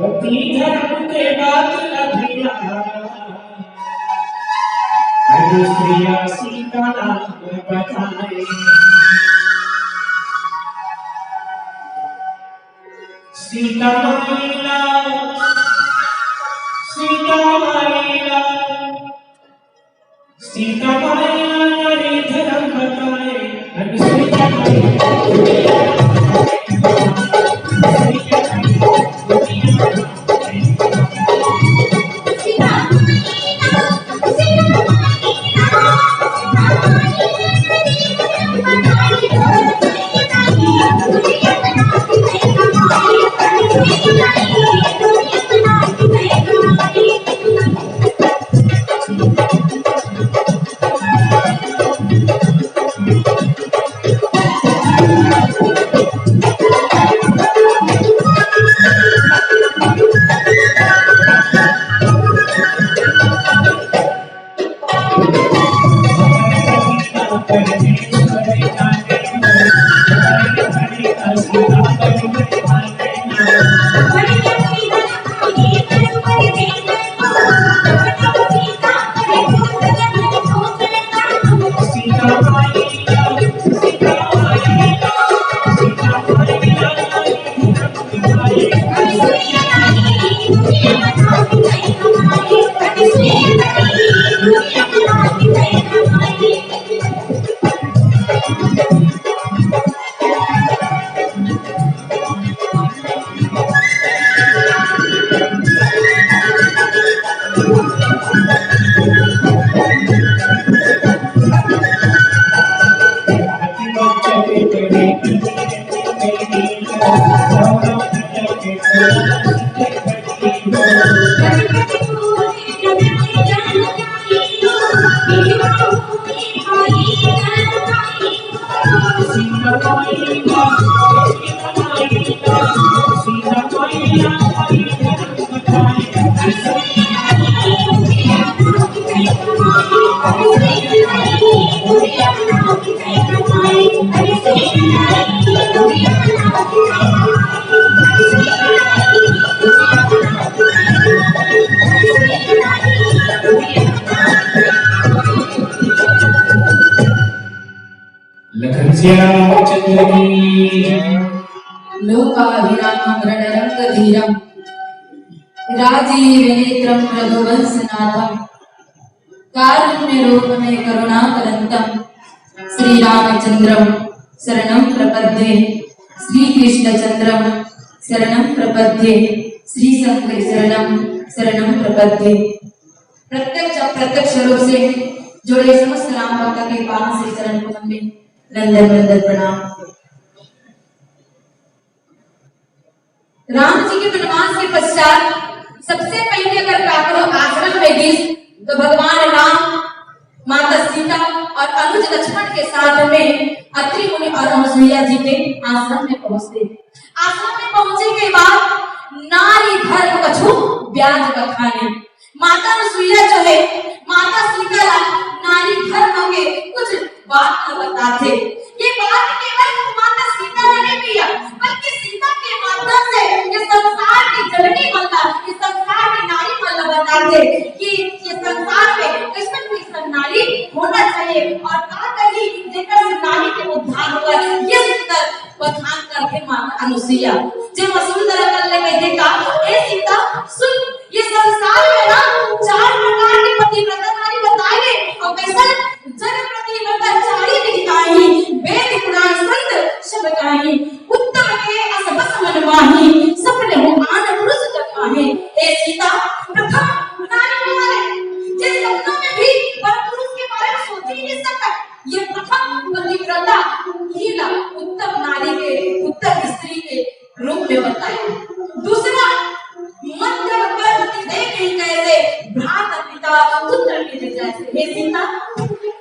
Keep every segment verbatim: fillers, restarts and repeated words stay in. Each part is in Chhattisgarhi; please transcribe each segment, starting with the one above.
पति धर्म के बात ला भैया, अनुसुईया सीता ला बताए। सीता माई ला, सीता माई ला, सीता माई ला नारी धर्म बताए। अनुसुईया माई ला, लखन श्याम चंद्र की जय। लोकाभिरामं रणरंगधीरं राजीवनेत्रं रघुवंशनाथं कारुण्यरूपमेव करुणाकरन्तं श्रीरामचन्द्रं शरणं प्रपद्ये, श्रीकृष्णचन्द्रं शरणं प्रपद्ये, श्रीशंकर शरणं शरणं प्रपद्ये। प्रत्यक्ष अप्रत्यक्ष रूप से जुड़े समस्त राम भक्त के पावन श्री चरण कमल में नंदन नंदन प्रणाम। राम जी के वनवास के पश्चात सबसे पहले अगर काकरो आश्रम में गिस तो भगवान राम, माता सीता और अनुज लक्ष्मण के साथ में अत्रि मुनि और अनुसुईया जी के आश्रम में पहुंचते। आश्रम में पहुंचे के बाद नारी धर्म कछु ब्याज बखाने। माता अनुसुईया जो है, माता सीता ला नारी धर्म के कुछ बात ला बताथे। ये बात केवल माता सीता ला नहीं भैया, बल्कि सीता के माध्यम से ये संसार के जननी मन ला, ये संसार के नारी मन ला बताथे कि ये संसार में कैसन कैसन नारी होना चाहिए और का कही जेकर से नारी के उद्धार होवय। ये सुंदर बखान करथे माता अनुसुईया। जे मसूर दरा कर ले कहिथे का, "ए सीता, सुन, ये संसार में ना चार प्रकार के पतिव्रता नारी बताए गे, और कैसन? जग पतिव्रता चारी विधि आही, वेद पुराण संत सब गाही, उत्तम के अस बस मन माही, सपने हो आन पुरुष जग माही।" ए सीता, प्रथम नारी हमारे, जे सपनों में भी वर पुरुष के बारे में सोच ही नहीं सकता, ये प्रथम पतिव्रता महिला उत्तम नारी के, उत्तम स्त्री के रूप में बताए। दूसरा, मध्यम गर्भ की देख ही कैसे, भ्राता पिता पुत्र के जैसे। हे सीता,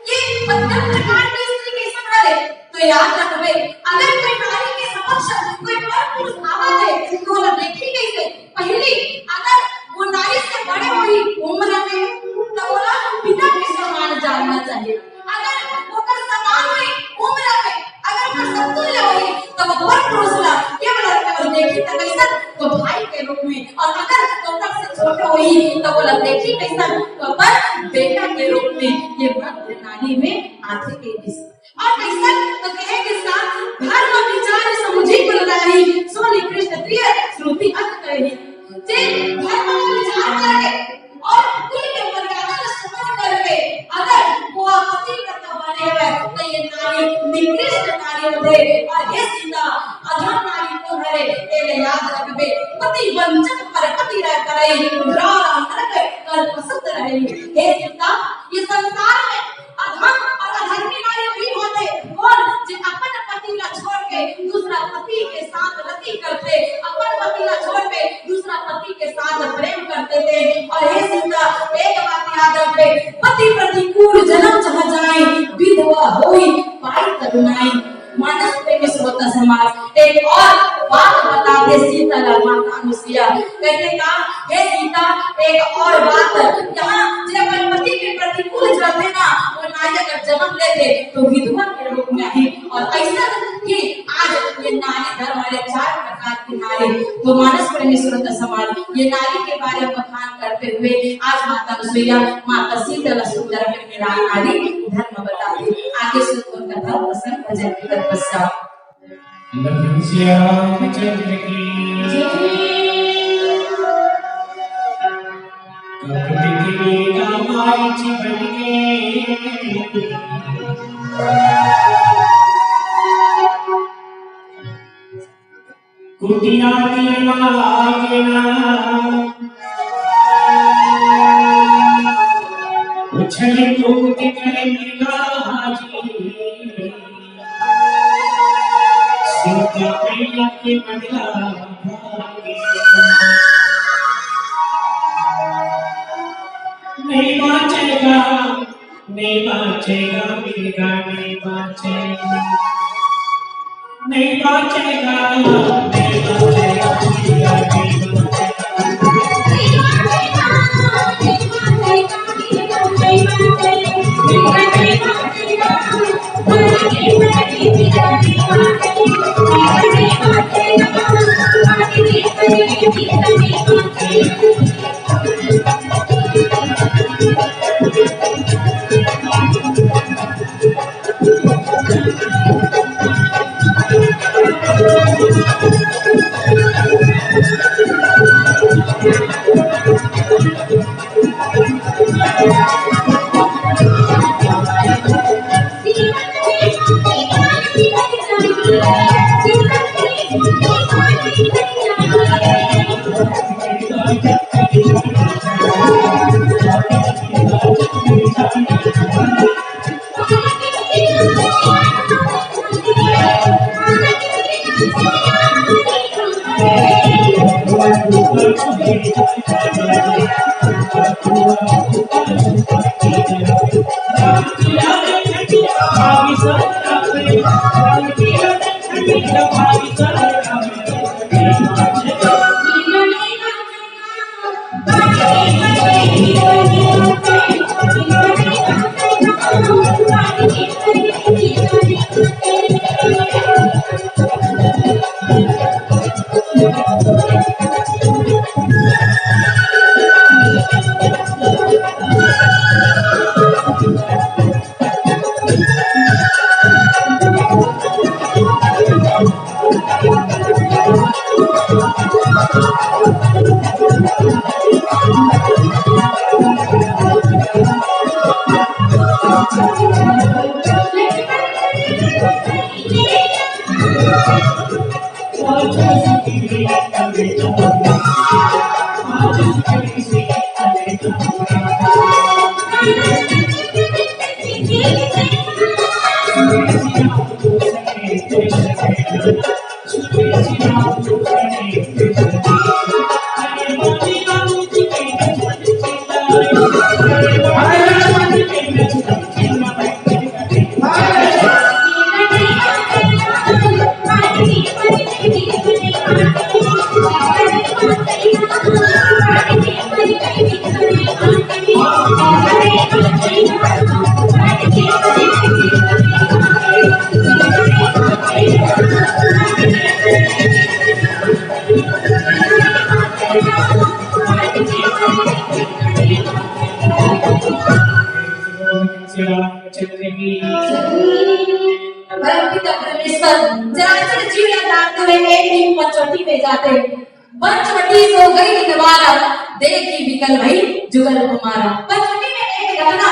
ये मध्यम प्रकार की स्त्री कैसे हरे? तो याद रखबे, अगर कोई नारी के समक्ष कोई पर पुरुष आवत है, तो ओला देखी कैसे? पहली, अगर वो नारी से बड़े होही उम्र में, तो ओला पिता के समान जानना चाहिए। अगर ओकर समान होही उम्र में, अगर ओकर समतुल्य होही, तो वो पर पुरुष ला केवल अगर देखी, तो तो ओला देखही कइसन? तो अपन बेटा के रूप में ये मध्य नारी में आथे के दिस। अउ कइसन? तो कहे के साथ धर्म विचार समुझी कुल नारी, सो निकृष्ट प्रिय श्रुति अत कही। जे धर्म ला विचार करे अउ कुल के मर्यादा ला समझ करके अगर वो पतिव्रता बने हवय, तो ये नारी निकृष्ट नारी होथे। अउ हे सीता, अधम नारी कोन हरे, एला याद रखबे। पति वंचक पर पति रह करई, द्वारा नरक कल्प सत रहई। हे सीता, ये संसार में अधम अउ अधर्मी नारी भी होथे, कोन जे अपन पति ला छोड़ के दूसरा पति के साथ रति करथे, अपन पति ला छोड़ के दूसरा पति के साथ प्रेम करथे। अउ हे सीता, एक बात याद रखबे, पति प्रतिकूल जनम जहाँ जाए, विधवा होई पाई तरुणाई। मानस प्रेमी श्रोता समाज, एक और बात बताथे सीता ला माता अनुसुईया। कहिथे का, हे सीता, एक और बात, जहाँ जे अपन पति के प्रतिकूल जाथे ना, वो नारी अगर जनम लेथे तो विधवा के रूप में आही। अउ अइसन ही आज ये नारी धर्म वाले चार प्रकार के नारी, तो मानस प्रेमी श्रोता समाज, ये नारी के बारे में बखान करते हुए आज माता अनुसुईया, माता सीता ला सुंदर में नारी धर्म बताथे। आगे सुनबो कथा प्रसंग भजन के तत्पश्चात। लखन श्याम चंद्र की जय। कपट के रामायण बन गए। कुटिया के मागे ना। उछल कूद कर मिला हाजी। सीता मैया के बदला भागे। नहीं बाचेगा, नहीं बाचेगा, मिलेगा, नहीं बाचेगा, नहीं बाचेगा, नहीं बाचेगा, मिलेगा, नहीं बाचेगा। में जाते। पंचवटी सो गई निवारा, देखि बिकल भई जुगल कुमारा। पंचवटी में एक घटना,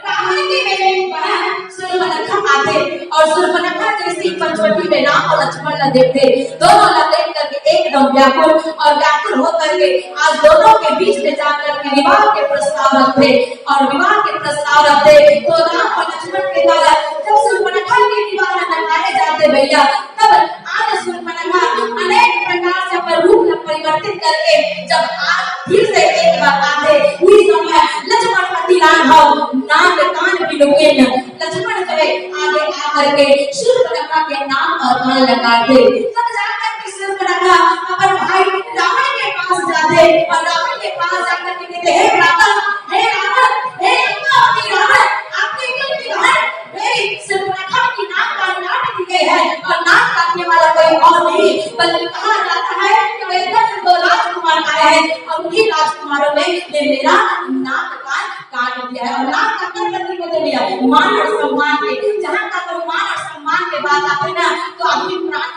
रावण की बेटी बहन सुर्पनखा आथे अउ सुर्पनखा जइसे ही पंचवटी में राम अउ लक्ष्मण ला देखथे, दोनों ला देख करके एकदम व्याकुल अउ व्याकुल होकर के आज दोनों के बीच में जाकर के विवाह के प्रस्ताव रखथे अउ विवाह के प्रस्ताव रखथे तो राम अउ लक्ष्मण के द्वारा जब सुर्पनखा के विवाह ला नकारे जाथे भैया, तब आज सुर्पनखा अनेक प्रकार से अपन रूप ला परिवर्तित करके जब आज फिर से एक बार आथे, उही समय लक्ष्मण अति राघव नाग कान बिलोकिन, लक्ष्मण जो है आगे आकर के सुर्पनखा के नाक अउ कान ला काटथे। तब जाकर के सुर्पनखा अपन भाई रावण के पास जाथे अउ रावण के पास जाकर के कहथे, "हे भ्राता, हे रावण, हे लंका पति रावण, आपके दिल की बहन मेरी सुर्पनखा की नाक कान काट दी गई है अउ नाक काटने वाला कोई और नहीं, बल्कि कहा जाता है कि अयोध्या से दो राजकुमार आए हैं अउ उन्हीं राजकुमारों ने ये मेरा नाक कान काट दिया है।" अउ नाक काटने का मतलब क्या है? मान अउ सम्मान के, जहाँ तक मान अउ सम्मान के बात आथे ना, तो आदमी प्राण